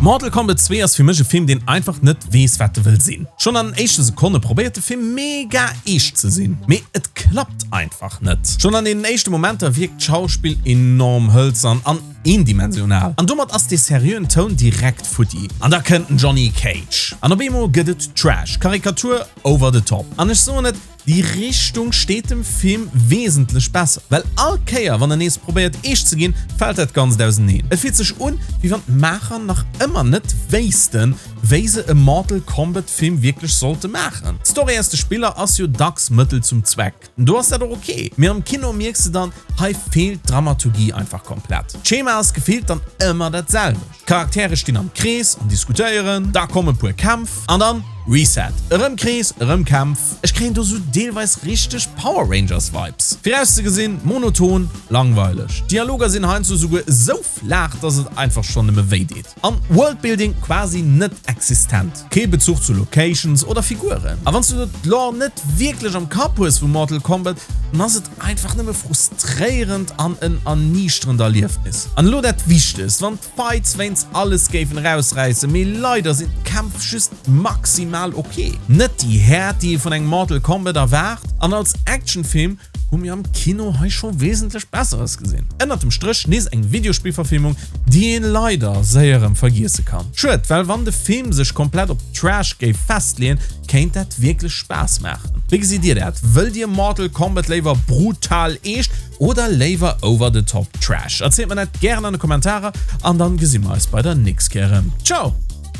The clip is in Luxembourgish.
Mortal Kombat 2 ass fir mech e Film deen einfach net weess wat e wëll sinn. Schonn an den éischte Sekonne probéiert de Film mega eescht ze sinn, mee et klappt einfach net. Schonn an deenen éischte Momenter wierkt d'Schauspill enorm hëlzern an eendimensional an domat ass dee seriöen Toun direkt futti. An da kënnt den Johnny Cage an op eemol gëtt et Trash, Karikatur over the top. An ech soen et, Déi Richtung steet dem Film wesentlech besser, well all Kéier wann en nees probéiert eescht ze ginn, fält dat Ganzt auseneen. Et fillt sech un, wéi wann d'Maacher nach ëmmer net wéissten, wéi se e Mortal Kombat Film wierklech sollte maachen. D'Story aus de Spiller ass jo dacks Mëttel zum Zweck, do ass dat och ok, mee am Kino mierks de dann, hei feelt d'Dramaturgie einfach komplett. D'Schema ass gefillt dann ëmmer dat selwecht. D'Charaktere stinn am Krees an diskutéieren, da kommen puer Kämpf an dann Reset, erëm Krees, erëm Kämpf. Ech kréien do sou deelweis richteg Power Rangers Vibes. Virauszegesinn, monoton, langweileg. D'Dialoger sinn heiansdo souguer esou flaach, dass et einfach schonn nëmme wéi deet. An Worldbuilding quasi net existent. Kee Bezuch zu Locations oder Figuren. A wanns du do d'Lore net wierklech am Kapp hues vu Mortal Kombat, dann ass et einfach nëmme frustréierend an en erniichterend Erliefnis. An elo dat Wichtegst, wann d'Fights wéinst alles géifen erausräissen, mee leider sinn d'Kämpf just maximal ok. Net déi Häert déi ee vun engem Mortal Kombat erwaart, an als Actionfilm hu mir am Kino hei scho wesentlech besseres gesinn. Ënnert dem Stréch nees eng Videospillverfilmung déi een leider séier erëm vergiesse kann. Schued, well wann de Film sech komplett op Trash géif festleeën, kéint dat wierklech Spaass maachen. Wéi gesitt dir dat? Wëllt dir Mortal Kombat léiwer brutal eescht oder léiwer over the top Trash? Erzielt mer dat gären an de Kommentarer an dann gesi mer eis bei der nächst Kéier erëm. Ciao!